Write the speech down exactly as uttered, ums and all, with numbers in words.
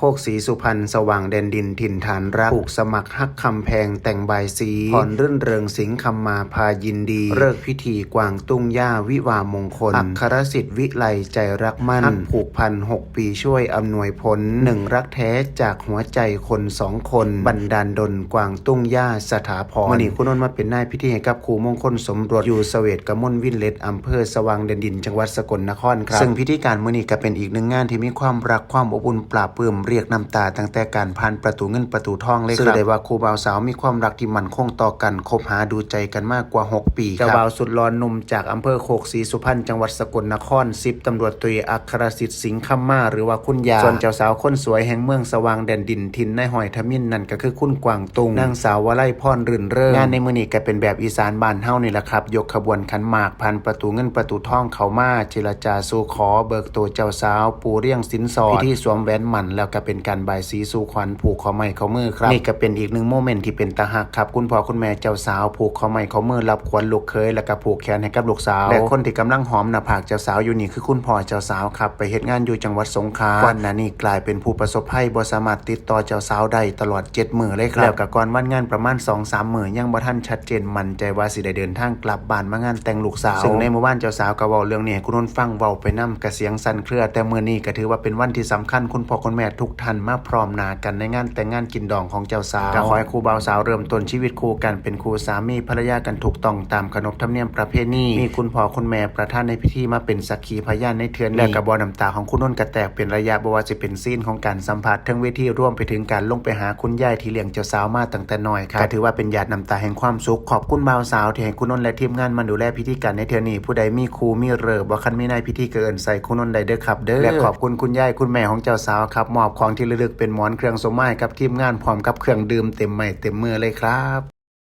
โคกศรีสุพรรณ สว่างแดนดินถิ่นฐานรัก ผูกสมัครฮักคำแพงแต่งบายสี พรรื่นเริงสิงห์คำมาพายินดี เลิกพิธีกวางตุ้งย่าวิวาห์มงคล อัครสิทธิ์วิไลใจรักมั่น ฮักผูกพันหกปีช่วยอำนวยผล หนึ่งรักแท้จากหัวใจคนสองคน บันดาลดลกวางตุ้งย่าสถาพร มื้อนี้ครูนนท์มาเป็นนายพิธีให้กับคู่มงคลสมรส อยู่เสวตกมลวิลเลจ อำเภอสว่างแดนดิน จังหวัดสกลนครครับ ซึ่งพิธีการมื้อนี้ก็เป็นอีกหนึ่งงานที่มีความรักความอบอุ่นปลาบปลื้มเรียกน้ำตาตั้งแต่การผ่านประตูเงินประตูทองเลยครับ ซึ่งได้ว่าคู่บ่าวสาวมีความรักที่มั่นคงต่อกัน คบหาดูใจกันมากกว่าหกปีครับ เจ้าบ่าวสุดหล่อหนุ่มจากอำเภอโคกศรีสุพรรณ จังหวัดสกลนคร สิบตำรวจตรีอัครสิทธิ์สิงห์คำมา หรือว่าคุณย่า ส่วนเจ้าสาวคนสวยแห่งเมืองสว่างแดนดิน ถิ่นนายห้อยทมิฬ นั่นก็คือคุณกวางตุ้ง นางสาววลัยพรรื่นเริง งานในมื้อนี้ก็เป็นแบบอีสานบ้านเฮานี่แหละครับ ยกขบวนขันหมากผ่านประตูเงินประตูทองเข้ามา เจรจาสู่ขอ เบิกตัวเจ้าสาว ปูเรียงสินสอด พิธีสวมแหวนหมั้น แล้วก็เป็นการบายสีสู่ขวัญ ผูกข้อไม้ข้อมือครับ นี่ก็เป็นอีกหนึ่งโมเมนต์ที่เป็นตาฮักครับ คุณพ่อคุณแม่เจ้าสาวผูกข้อไม้ข้อมือรับขวัญลูกเขย แล้วก็ผูกแขนให้กับลูกสาว และคนที่กำลังหอมหน้าผากเจ้าสาวอยู่นี่คือคุณพ่อเจ้าสาวครับ ไปเฮ็ดงานอยู่จังหวัดสงขลา ก่อนหน้านี้กลายเป็นผู้ประสบภัย บ่สามารถติดต่อเจ้าสาวได้ตลอดเจ็ดมื้อเลยครับ แล้วก็ก่อนวันงานประมาณสองสามมื้อ ยังบ่ทันชัดเจนมั่นใจว่าสิได้เดินทางกลับบ้านมางานแต่งลูกสาว ซึ่งในมื้อวานเจ้าสาวก็เว้าเรื่องนี้ให้คุณนนท์ฟัง เว้าไปนำก็เสียงสั่นเครือ แต่มื้อนี้ก็ถือว่าเป็นวันที่สำคัญ คุณพ่อคุณแม่ทุกท่านมาพร้อมหน้ากันในงานแต่งงานกินดองของเจ้าสาว ก็ขอให้คู่บ่าวสาวเริ่มต้นชีวิตคู่กันเป็นคู่สามีภรรยากันถูกต้องตามขนบธรรมเนียมประเพณี มีคุณพ่อคุณแม่ประธานในพิธีมาเป็นสักขีพยานในเทื่อนี้ และก็บ่อน้ำตาของคุณนนท์ก็แตกเป็นระยะ บ่ว่าสิเป็นซีนของการสัมภาษณ์เทิงเวที รวมไปถึงการลงไปหาคุณยายที่เลี้ยงเจ้าสาวมาตั้งแต่น้อยครับ ก็ถือว่าเป็นหยาดน้ำตาแห่งความสุข ขอบคุณบ่าวสาวที่ให้คุณนนท์และทีมงานมาดูแลพิธีการในเทื่อนี้ ผู้ใดมีคู่มีเลิก บ่คันมีนายพิธีก็เอิ้นใส่คุณนนท์ได้เด้อครับเด้อ และขอบคุณคุณยายคุณแม่ของเจ้าสาวครับ มอบของที่ระลึกเป็นหมอนเครื่องส้มมาให้กับทีมงาน พร้อมกับเครื่องดื่มเต็มไม้เต็มมือเลยครับ